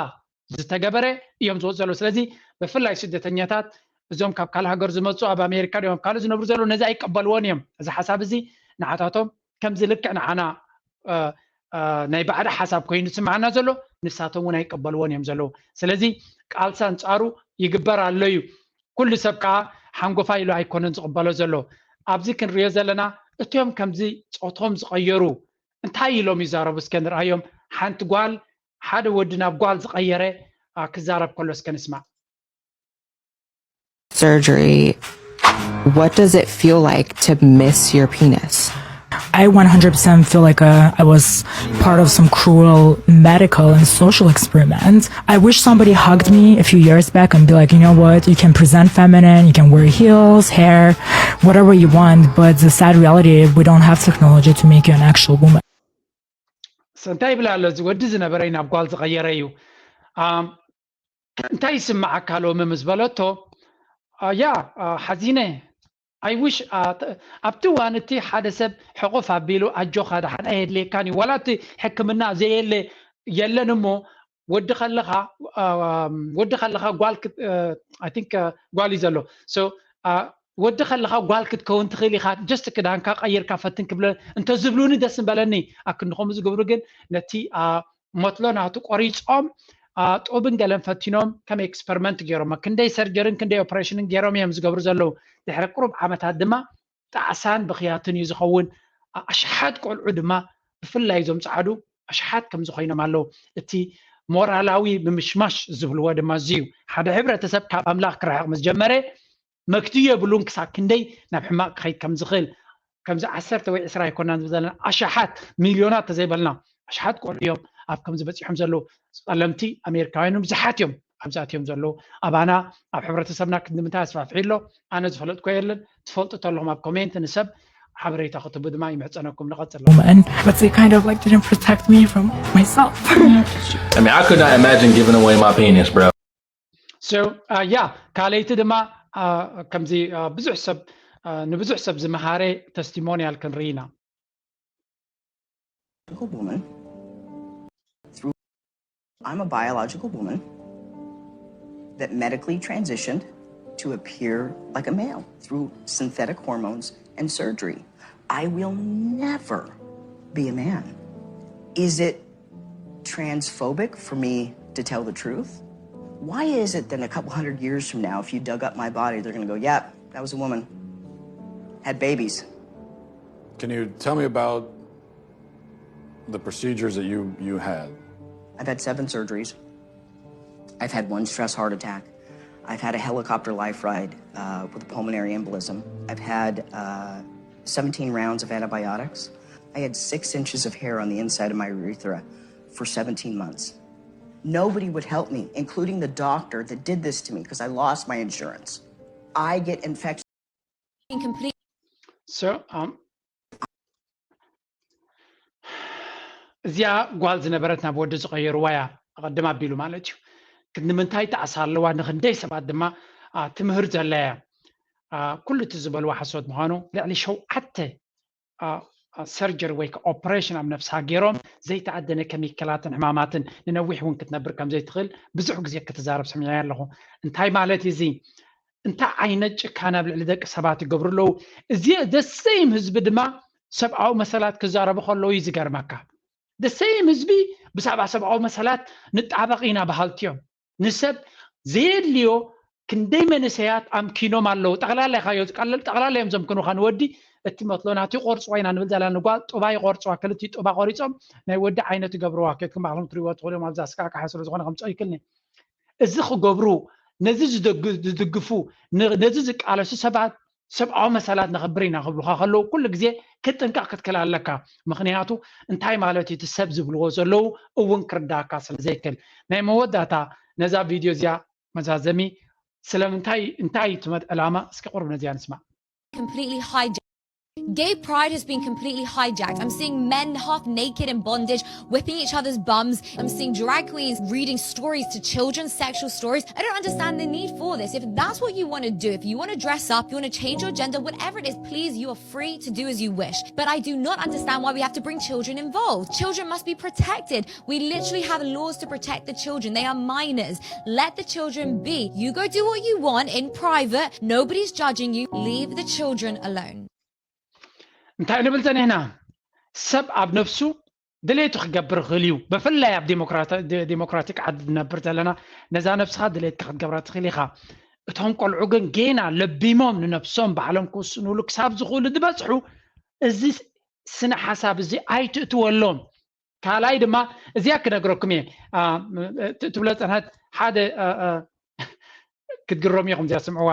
ዝተገበረ እዮም ዝወፁ ዘለዉ። ስለዚ ብፍላይ ስደተኛታት እዞም ካብ ካልእ ሃገር ዝመፁ ኣብ ኣሜሪካ ድዮም ኣብ ካልእ ዝነብሩ ዘለዉ ነዚ ኣይቀበልዎን እዮም። እዚ ሓሳብ እዚ ንዓታቶም ከምዚ ልክዕ ንዓና ናይ ባዕዲ ሓሳብ ኮይኑ ዝስምዓና ዘሎ ንሳቶም እውን ኣይቀበልዎን እዮም ዘለዉ። ስለዚ ቃልሲ ኣንጻሩ ይግበር ኣሎ እዩ። ኩሉ ሰብ ከዓ ሓንጎፋይ ኢሉ ኣይኮነን ዝቕበሎ ዘሎ። ኣብዚ ክንሪኦ ዘለና እቲኦም ከምዚ ፆቶም ዝቐየሩ እንታይ ኢሎም ይዛረቡ እስከ ንርኣዮም። ሓንቲ ጓል ሓደ ወዲ ናብ ጓል ዝቐየረ ክዛረብ ከሎ እስከ ንስማዕ። Surgery. What does it feel like to miss your penis? I one hundred percent feel like uh, I was part of some cruel medical and social experiment. I wish somebody hugged me a few years back and be like, you know what, you can present feminine, you can wear heels, hair, whatever you want, but the sad reality, we don't have technology to make you an actual woman. እንታይ ይብል ኣሎ እዚ ወዲ ዝነበረ ናብ ጓል ዝቐየረ እዩ። እንታይ ይስምዓካ ሎሚ ምስ በለቶ፣ ያ ሓዚነ፣ I wish ኣብቲ እዋን እቲ ሓደ ሰብ ሕቑፍ ኣቢሉ ኣጆኻ ደሓን ኣየድልየካን እዩ ዋላ እቲ ሕክምና ዘየለ የለን እሞ ወዲ ከለኻ ወዲ ከለኻ ጓል I think ጓል እዩ ዘሎ so ወዲ ከለኻ ጓል ክትከውን ትኽእል ኢኻ just ክዳንካ ቀይርካ ፈትን ክብለ እንተዝብሉኒ ደስ ምበለኒ። ኣክንዲ ከምኡ ዝገብሩ ግን ነቲ ሞትሎ ናቱ ቆሪፆም ጡብን ገለን ፈቲኖም ከም ኤክስፐሪመንት ገይሮም ክንደይ ሰርጀርን ክንደይ ኦፕሬሽንን ገይሮም እዮም ዝገብሩ ዘለዉ። ድሕሪ ቁሩብ ዓመታት ድማ ጣዕሳን ብኽያትን እዩ ዝኸውን። ኣሽሓት ቆልዑ ድማ ብፍላይ እዞም ፃዕዱ ኣሽሓት ከም ዝኾይኖም ኣለዉ። እቲ ሞራላዊ ምምሽማሽ ዝብልዎ ድማ እዚ እዩ። ሓደ ሕብረተሰብ ካብ ኣምላኽ ክርሕቕ ምስ ጀመረ መግትኡ የብሉን ክሳብ ክንደይ ናብ ሕማቕ ክኸይድ ከም ዝኽእል። ከምዚ ዓሰርተ ወይ ዕስራ ኣይኮናን ዝብል ዘለና ኣሽሓት ሚልዮናት ተዘይበልና ኣሽሓት ቆልዑ እዮም ኣብ ከምዚ በፂሖም ዘለዉ። ፀለምቲ ኣሜሪካውያን እውን ብዙሓት እዮም ኣብዚ ኣትዮም ዘለዉ። ኣባና ኣብ ሕብረተሰብና ክንዲ ምንታይ ኣስፋፍሒ ኣሎ ኣነ ዝፈለጥኮ የለን። ትፈልጡ ተለኹም ኣብ ኮሜንት ንሰብ ሓበሬታ ክትህቡ ድማ ይምሕፀነኩም። ንቐፅል። Woman, but they kind of like didn't protect me from myself. I mean, I could not imagine giving away my penis, bro. So, uh, yeah, ካልኣይቲ ድማ ከምዚ ብዙሕ ሰብ ንብዙሕ ሰብ ዝመሃረ ተስቲሞኒያል ክንርኢ ኢና። Woman, through I'm a biological woman that medically transitioned to appear like a male through synthetic hormones and surgery. I will never be a man. Is it transphobic for me to tell the truth? Why is it that a couple hundred years from now, if you dug up my body, they're going to go, "Yep, that was a woman. Had babies." Can you tell me about the procedures that you, you had? I've had seven surgeries. I've had one stress heart attack. I've had a helicopter life ride uh, with a pulmonary embolism. I've had uh, seventeen rounds of antibiotics. I had six inches of hair on the inside of my urethra for seventeen months. Nobody would help me, including the doctor that did this to me because I lost my insurance. I get infections. Complete. So, um, እዚኣ ጓል ዝነበረት ናብ ወዲ ዝቐየርዋ እያ። ኣቐድም ኣቢሉ ማለት እዩ። ግን ንምንታይ ጣዕሳ ኣለዋ? ንክንደይ ሰባት ድማ ትምህር ዘላ እያ። ኩሉ እቲ ዝበልዋ ሓሶት ምዃኑ ልዕሊ ሸውዓተ ሰርጀሪ ወይ ኦፕሬሽን ኣብ ነፍሳ ገይሮም ዘይተኣደነ ከሚከላትን ሕማማትን ንነዊሕ እውን ክትነብር ከም ዘይትኽእል ብዙሕ ግዜ ክትዛረብ ሰሚዐ ኣለኹ። እንታይ ማለት እዚ? እንታይ ዓይነት ጭካነ ኣብ ልዕሊ ደቂ ሰባት ይገብሩ ኣለዉ? እዚ ደሰይም ህዝቢ ድማ ሰብኣዊ መሰላት ክዛረቡ ከለዉ እዩ ዝገርመካ። ደሰይም ህዝቢ ብዛዕባ ሰብኣዊ መሰላት ንጣበቕ ኢና በሃልቲ እዮም። ንሰብ ዘየድልዮ ክንደይ መንእሰያት ኣምኪኖም ኣለዉ። ጠቕላላ ኢኻዮ ዝቃለል ጠቕላላ እዮም ዘምክኑኻ። ንወዲ እቲ መትሎ ናቱ ይቆርፅዋ ኢና ንብል ዘለና ንጓል ጡባ ይቆርፅዋ። ክልቲ ጡባ ቆሪፆም ናይ ወዲ ዓይነት ይገብርዋ። ኬድኩም ባዕልኩም ትሪእዎ ትኽእሉ እዮም። ኣብዚ ኣስቃቃሒ ስለ ዝኾነ ከምፅኦ ይክልኒ። እዚ ክገብሩ ነዚ ዝድግፉ ነዚ ዝቃለሱ ሰባት ሰብኣዊ መሰላት ነኽብር ኢና ክብሉኻ ከለዉ ኩሉ ግዜ ክትጥንቀቕ ክትክል ኣለካ። ምክንያቱ እንታይ ማለት እዩ እቲ ሰብ ዝብልዎ ዘለዉ እውን ክርዳእካ ስለ ዘይክል። ናይ መወዳእታ ነዛ ቪድዮ እዚኣ መዛዘሚ ስለምንታይ እንታይ እዩ እቲ ዕላማ እስኪ ቁሩብ ነዚኣ ንስማዕ። Completely hijacked. Gay pride has been completely hijacked. I'm seeing men half naked in bondage, whipping each other's bums. I'm seeing drag queens reading stories to children, sexual stories. I don't understand the need for this. If that's what you want to do, if you want to dress up, you want to change your gender, whatever it is, please, you are free to do as you wish. But I do not understand why we have to bring children involved. Children must be protected. We literally have laws to protect the children. They are minors. Let the children be. You go do what you want in private. Nobody's judging you. Leave the children alone. እንታይ ንብል ጸኒሕና? ሰብ ኣብ ነፍሱ ድሌቱ ክገብር ይኽእል እዩ። ብፍላይ ኣብ ዴሞክራቲክ ዓዲ ዝነብር ዘለና ነዛ ነብስኻ ድሌትካ ክትገብራ ትኽእል ኢኻ። እቶም ቆልዑ ግን ጌና ለቢሞም ንነብሶም ባዕሎም ክውስኑሉ ክሳብ ዝኽእሉ ዝበጽሑ እዚ ስነ ሓሳብ እዚ ኣይትእትወሎም። ካልኣይ ድማ እዚኣ ክነግረኩም እየ ትብሎ ጸናት ሓደ ክትግረሙ ኢኹም እዚኣ ስምዕዋ።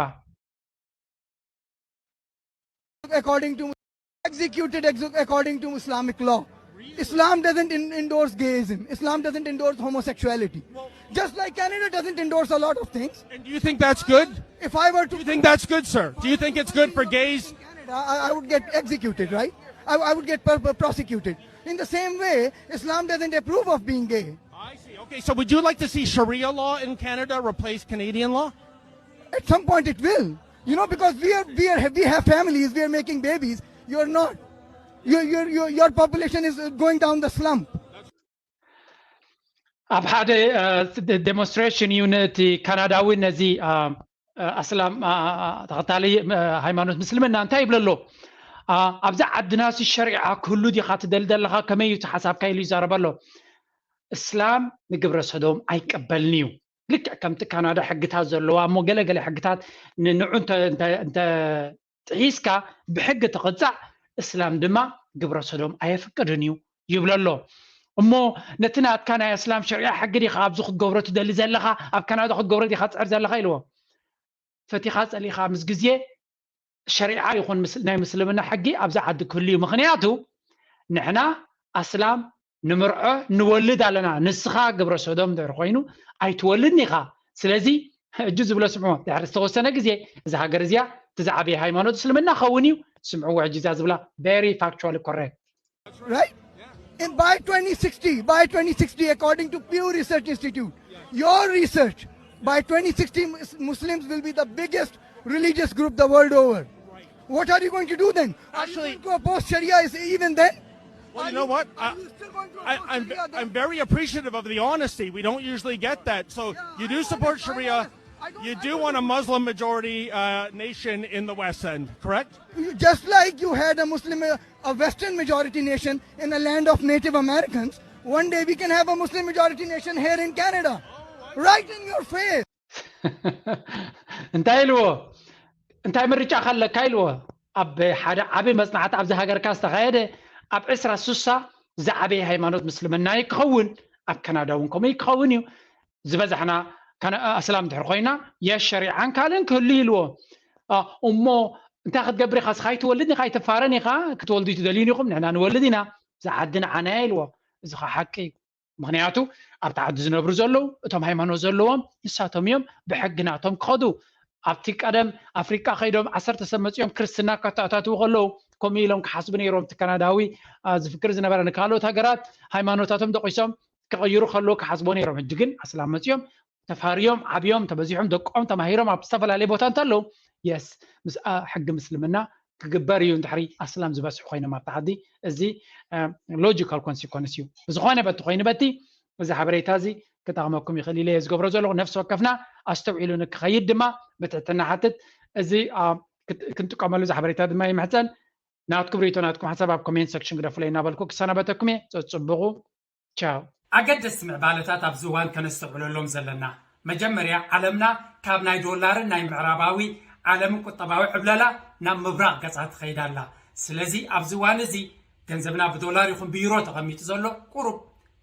According to executed according to Islamic law. Islam doesn't endorse gayism. Islam doesn't endorse homosexuality. Just like Canada doesn't endorse a lot of things. And do you think that's good? If I were to. Do you think that's good, sir? Do you think it's good for gays? Canada, I, I would get executed, right? I, I would get prosecuted. In the same way, Islam doesn't approve of being gay. I see. Okay, so would you like to see Sharia law in Canada replace Canadian law? At some point, it will. You know, because we are, we are, we have families, we are making babies. You're not. Your, your, your, your population is going down the slump. ኣብ ሓደ ዴሞንስትሬሽን እዩ ነቲ ካናዳዊ ነዚ ኣስላም ተኸታሊ ሃይማኖት ምስልምና እንታይ ይብለ ኣሎ? ኣብዛ ዓድናሲ ሸሪዓ ክህሉ ዲኻ ትደሊ ዘለኻ? ከመይ እዩ እቲ ሓሳብካ ኢሉ ይዛረበ ኣሎ። እስላም ንግብረ ሰዶም ኣይቀበልን እዩ። ልክዕ ከምቲ ካናዳ ሕግታት ዘለዋ እሞ ገለገለ ሕግታት ንንዑ እንተ ጥሒስካ ብሕጊ ትቕጻዕ፣ እስላም ድማ ግብረ ሰዶም ኣየፍቅድን እዩ ይብሎ ኣሎ። እሞ ነቲ ናትካ ናይ እስላም ሸሪዓ ሕጊ ዲኻ ኣብዚ ክትገብሮ ትደሊ ዘለኻ? ኣብ ካናዳ ክትገብሮ ዲኻ ትጽዕር ዘለኻ? ኢልዎ። ፈቲኻ ጸሊኻ ምስ ግዜ ሸሪዓ ይኹን ናይ ምስልምና ሕጊ ኣብዚ ዓዲ ክህሉ እዩ። ምኽንያቱ ንሕና ኣስላም ንምርዖ ንወልድ ኣለና። ንስኻ ግብረ ሰዶም ድሕሪ ኮይኑ ኣይትወልድን ኢኻ። ስለዚ ሕጂ ዝብሎ ስምዑ። ድሕሪ ዝተወሰነ ግዜ እዛ ሃገር እዚኣ እቲ ዝዓበየ ሃይማኖት እስልምና ክኸውን እዩ። ስምዕዎ ሕጂ እዛ ዝብላ very factually correct። Right? And by twenty sixty, by twenty sixty, according to Pew Research Institute, your research, by twenty sixty, Muslims will be the biggest religious group the world over. What are you going to do then? Are you Actually- going to oppose Sharia is even then? Well, you know what? I, Are you still going to I, oppose I'm, Sharia then? I'm very appreciative of the honesty. We don't usually get that. So you do support Sharia. You do want a Muslim majority uh, nation in the West End, correct? Just like you had a Muslim, uh, a Western majority nation in a land of Native Americans, one day we can have a Muslim majority nation here in Canada. Right in your face. እንታይ ኢልዎ? እንታይ ምርጫ ከለካ ኢልዎ? ኣብ ሓደ ዓቢ መጽናዕቲ ኣብዚ ሃገርካ ዝተኻየደ ኣብ ዕስራ ስሳ ዝዓበየ ሃይማኖት ምስልምና እዩ ክኸውን፣ ኣብ ካናዳ እውን ከምኡ እዩ ክኸውን እዩ። ዝበዛሕና ካና- ኣስላም ድሕር ኮይና የሸሪዓን ካልእን ክህሉ ኢልዎ። ኣ፣ እሞ እንታይ ክትገብር ኢኻ? ስኻ ኣይትወልድ ኢኻ፣ ኣይትፋረን ኢኻ፣ ክትወልዱ ኣይትደልዩን ኢኹም፣ ንሕና ንወልድ ኢና፣ ዝዓዲ ንዓና እያ ኢልዎ። እዚ ኸ ሓቂ እዩ። ምክንያቱ ኣብቲ ዓዲ ዝነብሩ ዘለዉ እቶም ሃይማኖት ዘለዎም ንሳቶም እዮም ብሕጊ ናቶም ክኸዱ። ኣብቲ ቀደም ኣፍሪቃ ከይዶም ዓሰርተ ሰብ መፂኦም ክርስትና ከተኣታትዉ ከለዉ ከምኡ ኢሎም ክሓስቡ ነይሮም። እቲ ካናዳዊ አ፣ ዝፍክር ዝነበረ ንካልኦት ሃገራት ሃይማኖታቶም ደቂሶም ክቕይሩ ከለዉ ክሓስቦ ነይሮም። ሕጂ ግን ኣስላም መፂኦም ተፋርዮም ዓብዮም ተበዚሖም ደቆም ተማሂሮም ኣብ ዝተፈላለየ ቦታ እንተለዉ የስ ምስ አ፣ ሕጊ ምስልምና ክግበር እዩ እንድሕሪ ኣስላም ዝበዝሑ ኮይኖም ኣብቲ ዓዲ። እዚ ሎጂካል ኮንሲኮንስ እዩ። ብዝኾነ በቲ ኮይኑ በቲ እዚ ሓበሬታ እዚ ክጠቕመኩም ይኽእል ኢለ እየ ዝገብሮ ዘለኹ። ነፍሲ ወከፍና ኣስተውዒሉ ንክኸይድ ድማ ብትሕትና ሓትት። እዚ አ፣ ክት- ክንጥቀመሉ እዚ ሓበሬታ ድማ ይምሕፀን። ናትኩም ርእይቶ ናትኩም ሓሳብ ኣብ ኮሜንት ሴክሽን ግደፉለይ እናበልኩ ክሰናበተኩም እየ። ፀፅብቑ። ቻው። ኣገደስቲ ምዕባለታት ኣብዚ እዋን ከነስተውዕለሎም ዘለና፣ መጀመርያ ዓለምና ካብ ናይ ዶላርን ናይ ምዕራባዊ ዓለምን ቁጠባዊ ዕብለላ ናብ ምብራቕ ገጻ ትኸይድ ኣላ። ስለዚ ኣብዚ እዋን እዚ ገንዘብና ብዶላር ይኹን ብዩሮ ተቐሚጡ ዘሎ ቁሩብ፣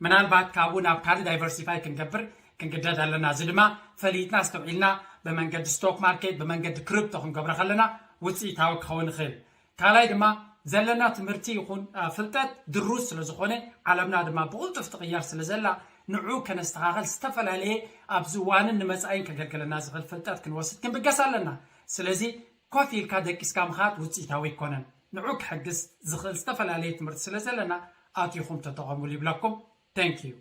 ምናልባት ካብኡ ናብ ካልእ ዳይቨርሲፋይ ክንገብር ክንግደድ ኣለና። እዚ ድማ ፈሊጥና ኣስተውዒልና ብመንገዲ ስቶክ ማርኬት ብመንገዲ ክሪፕቶ ክንገብሮ ከለና ውፅኢታዊ ክኸውን ይኽእል። ካልኣይ ድማ ዘለና ትምህርቲ ይኹን አ፣ ፍልጠት ድሩት ስለ ዝኾነ ዓለምና ድማ ብቕልጡፍ ትቕየር ስለ ዘላ ንዑ ከነስተኻኸል ዝተፈላለየ ኣብዚ እዋንን ንመጻኢን ከገልግለና ዝኽእል ፍልጠት ክንወስድ ክንብገስ ኣለና። ስለዚ ኮፍ ኢልካ ደቂስካ ምኻድ ውፅኢታዊ ኣይኮነን። ንዑ ክሕግዝ ዝኽእል ዝተፈላለየ ትምህርቲ ስለ ዘለና ኣቲኹም ተጠቐሙሉ ይብለኩም። Thank you።